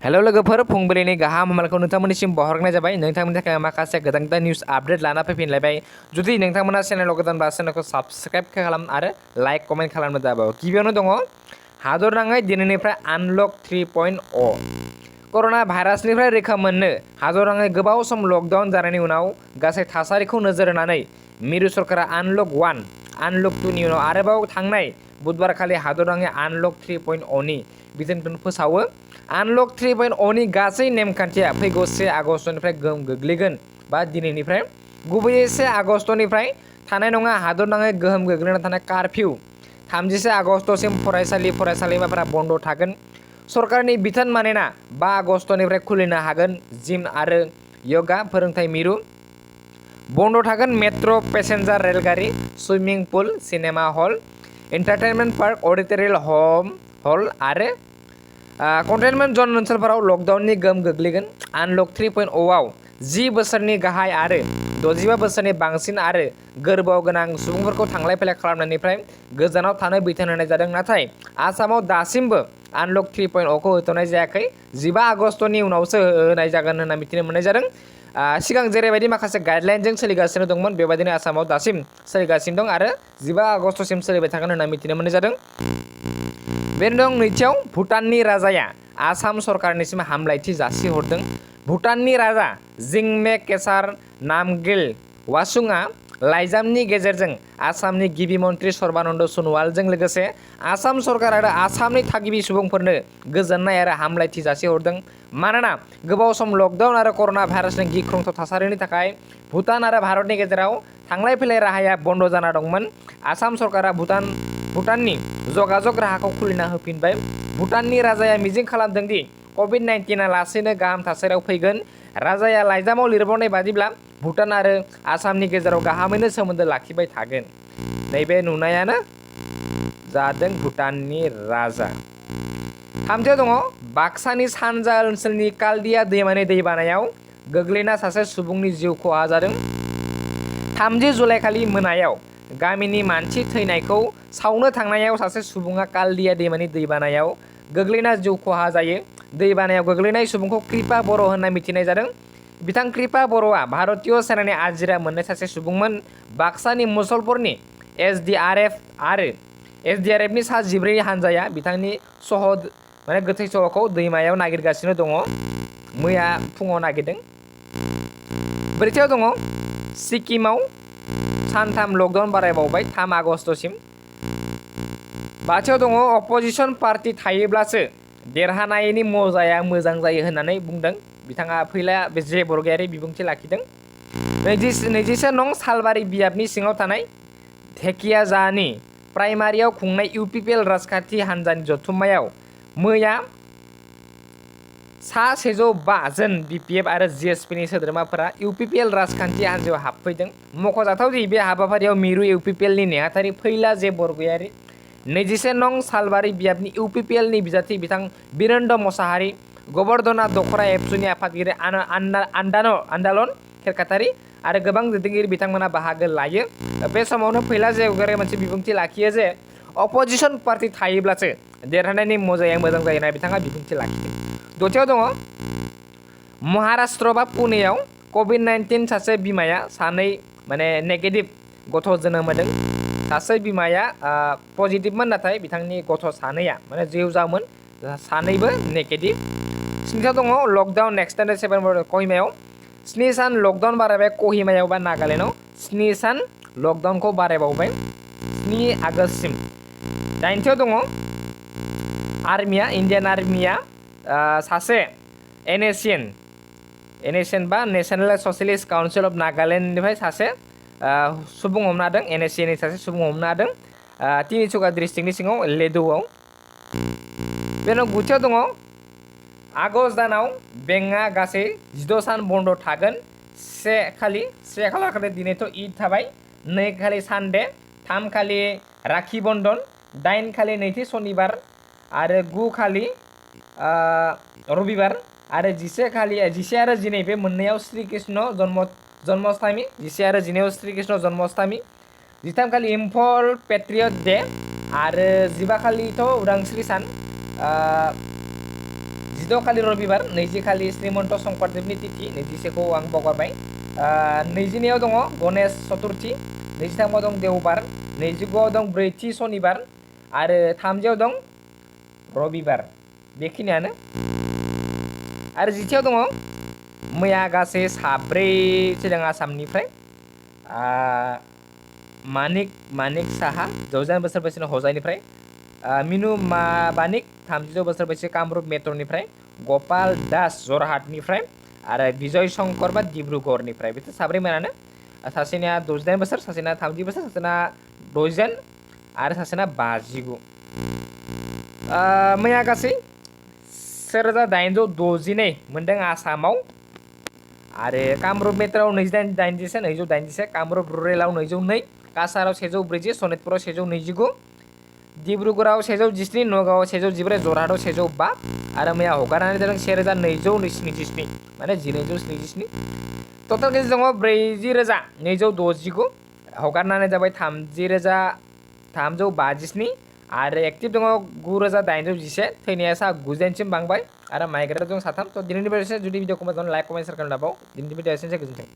Hello लोगोफोर फुंबिलिनि गाहाम हामलायनायखौ नोंथांमोननिसिम बावहरनाय जाबाय। नोंथांमोननि थाखाय माखासे गोदान निउस आपडेट लाना फैफिनलायबाय। जुदि नोंथांमोना चेनेलाव गोदानबा चेनेलखौ साबस्क्राइब खालाम आरो लाइक कमेन्ट खालामनो दाबाव। गिबियावनो दङ हादरनाङै दिनैनिफ्राय आनलक 3.0 कर'ना भाइरासनिफ्राय रैखा मोननो हादरनाङै गोबाव सम लकडाउन जानायनि उनाव गासै थासारिखौ नोजोर होनानै मिरु सरकारा आनलक 1 आनलक 2 नि उनाव आरोबाव थांनाय बुधबारखालि हादरनाङै आनलक 3.0 नि बिथोनखौ फोसावो। आनलक 3.0 नि गासै नेमखान्थिया फैगौ 1 आगस्तनिफ्राय गोहोम गोग्लैगोन बा दिनैनिफ्राय गुबैयै 1 आगस्तनिफ्राय थानाय नङा हादरनाङै गोहोम गोग्लैना थानाय काफिउ 31 आगस्तसिम फरायसालि फरायसालिमाफोरा बन्द थागोन। सरकारनि बिथोन मानिना 5 आगस्तनिफ्राय खुलिनो हागोन जिम आरो योगा फोरोंथाय मिरु बन्द थागोन मेट्र' पेसेन्जार रेलगारि swimming pool cinema hall entertainment park auditorium hall आरो कन्टेनमेन्ट जन ओनसोलफोराव लकडाउननि गोहोम गोग्लैगोन। आनलक 3.0 आव 10 बोसोरनि गाहाय आरो 65 बोसोरनि बांसिन आरो गोर्बोआव गोनां सुबुंफोरखौ थांलाय फैलाय खालामनायनिफ्राय गोजानाव थानो बिथोन होनाय जादों। नाथाय आसामाव दासिमबो आनलक 3.0 खौ होथ'नाय जायाखै। 15 आगस्तनि उनावसो होनाय जागोन होनना मिथिनो मोननाय जादों। सिगां जेरैबायदि माखासे गाइडलाइनजों सोलिगासिनो दंमोन बेबायदिनो आसामाव दासिम सोलिगासिनो दं आरो 15 आगस्तसिम सोलिबाय थागोन होनना मिथिनो मोननाय जादों। बेनो दं नैथियाव भुटाननि राजाया आसाम सरकारनिसिम हामलायथि जासिहरदों। भुटाननि राजा जिंमे केसार नामगेल वासुंआ लाइजामनि गेजेरजों आसामनि गिबि मन्त्रि सर्बानन्द सन'वालजों लोगोसे आसाम सरकार आरो आसामनि थागिबि सुबुंफोरनो गोजोननाय आरो हामलायथि जासिहरदों। मानोना गोबाव सम लकडाउन आरो कर'ना भाइरासनि गिख्रंथाव थासारिनि थाखाय भुटान आरो भारतनि गेजेराव थांलाय फैलाय राहाया बन्द जाना दंमोन। आसाम सरकारा भुटाननि जगाजग राहाखौ खुलिना होफिनबाय। भुटाननि राजाया मिजिं खालामदों दि कभिड-19 लासैनो गाहाम थासारियाव फैगोन। राजाया लाइजामाव लिरबावनाय बादिब्ला भुटान आरो आसामनि गेजेराव गाहामैनो सोमोन्दो लाखिबाय थागोन। नैबे नुनायानो जादों भुटाननि राजा। थामथियाव दङ बाक्सानि सानजा ओनसोलनि कालदिया दैमानि दैबानायाव गोग्लैना सासे सुबुंनि जिउ खहा जादों। 30 जुलाइखालि मोनायाव गामिनि मानसि थैनायखौ सावनो थांनायाव सासे सुबुङा कालदिया दैमानि दैबानायाव गोग्लैना जिउ खहा जायो। दैबानायाव गोग्लैनाय सुबुंखौ कृपा बर' होनना मिथिनाय जादों। बिथां कृपा बर'आ भारतीय सेनानि आजिरा मोननाय सासे सुबुंमोन। बाक्सानि मुसलपुरनि एसडिआरएफनि सा 14 हानजाया बिथांनि गोथै सहखौ दैमायाव नागिरगासिनो दङ। मैया फुङाव नागिरदों। ब्रैथियाव दङ सिक्किमाव सानथाम लकडाउन बारायबावबाय 3 आगस्तसिम। बाथियाव दङ अपोजिसन पार्टि थायोब्लासो देरहानायनि मजाया मोजां जायो होननानै बुंदों बिथाङा फैला जे बरगयारि बिबुंथि लाखिदों। 21 नं सालबारि बियाबनि सिङाव थानाय धेकियाजानि प्राइमारियाव खुंनाय इउपिपिएल राजखान्थि हान्जानि जथुम्मायाव मैया सा 105 जन बिपिएफ आरो जिएसपिनि सोद्रोमाफोरा इउपिपिएल राजखान्थि हान्जायाव हाबफैदों। मख'जाथाव दि बे हाबाफारियाव मिरु इउपिपिएलनि नेहाथारि फैला जे बरगयारि 21 नं सालबारि बियाबनि इउपिपिएलनि बिजाथि बिथां बिरेन्द्र मसाहारि गबर्धना दखरा एबसुनि आफादगिरि आन्दालन खेरखातारि आरो गोबां दैदेनगिरि बिथांमोना बाहागो लायो। बे समावनो फैला जे बरगयारि मोनसे बिबुंथि लाखियो जे अपोजिसन पार्टि थायोब्लासो देरहानायनि मजाया मोजां जायो होनना बिथाङा बिबुंथि लाखिदों। दथियाव दङ महाराष्ट्र बा पुनेयाव कभिड-19 सासे बिमाया सानै नेगेटिभ गथ' जोनोम होदों। सासे बिमाया पजिटिभमोन नाथाय बिथांनि गथ' सानैया जिउजामोन सानैबो नेगेटिभ। 7थियाव दङ लकडाउन एक्सटेन्डेड 7 कहिमायाव 7 सान लकडाउन बारायबाय। कहिमायाव बा नागालेण्डआव 7 सान लकडाउनखौ बारायबावबाय 7 आगस्तसिम। 8थियाव दङ इन्डियान आर्मिया सासे एनएसएन बा नेशनेल ससियलिस्ट काउन्सिल अफ नागालेण्डनिफ्राय सासे सुबुं हमनो हादों। एनएसएनि सासे सुबुं हमनो हादों तिनिचुका डिस्ट्रिक्टनि सिङाव लेडुआव। बेनि 9थियाव दङ आगस्त दानाव बेंकआ गासै 12 सान बन्द थागोन। 1 खालार खालि दिनैथ' ईद थाबाय, 2 खालि सानडे, 3 खालि राखि बन्धन, 8 खालि नैथि सनिबार आरो 9 खालि रबिबार आरो 11 आरो 12 बे मोननैयाव श्रीकृष्ण जन्माष्टमी 11 आरो 12 श्रीकृष्ण जन्माष्टमी। 13 खालि इम्फल पेट्रियट डे आरो 15 खालिथ' उदांस्रि सान। जिद' खालि रबिबार, 20 खालि श्रीमन्त शंकरदेबनि तिथि, 21खौ आं बावगारबाय। 20नियाव दङ गणेश चतुर्थी, 23आव दं देवबार, 29आव दं ब्रैथि सनिबार आरो 30आव दं रबिबार। बेखिनियानो। आरो 10थियाव दङ मैया गासै 4 फैदों आसामनिफ्राय। मानिक साहा 14 बोसोर बैसोनि हजाइनिफ्राय, मिनु बानिक 36 बोसोर बैसो कामरुप मेट्र'निफ्राय, गपाल दास जरहाटनिफ्राय आरो बिजय शंकर बा डिब्रुगड़निफ्राय। बिसोर 4 मानानो। सासेना 68 बोसोर, सासेना 30 बोसोर, सासेना 60 आरो सासेना 59। मैया गासै 1862 मोनदों आसामाव। आरो कामरुप मेट्र'आव 281, कामरुप रुरेलाव 202, काछाराव 140, सनितपुराव 129, डिब्रुगड़आव 117, नगावआव 114, जरहाटआव 105 आरो मैया हगारनानै जादों 1277 माने 1277। टटेल केस दङ 40,269, हगारनानै जाबाय 30,357 आरो एक्टिभ दङ 9,811, थैनाया 9सिम बांबाय आरो माइग्रेट दं 3। थ' दिनैनि भिडिअ जुदि भिडिअखौ मोजां लाइक कमेन्ट शेयार खालामनो दाबाव। दिनैनि भिडिअ एसेनोसै, गोजोन्थों।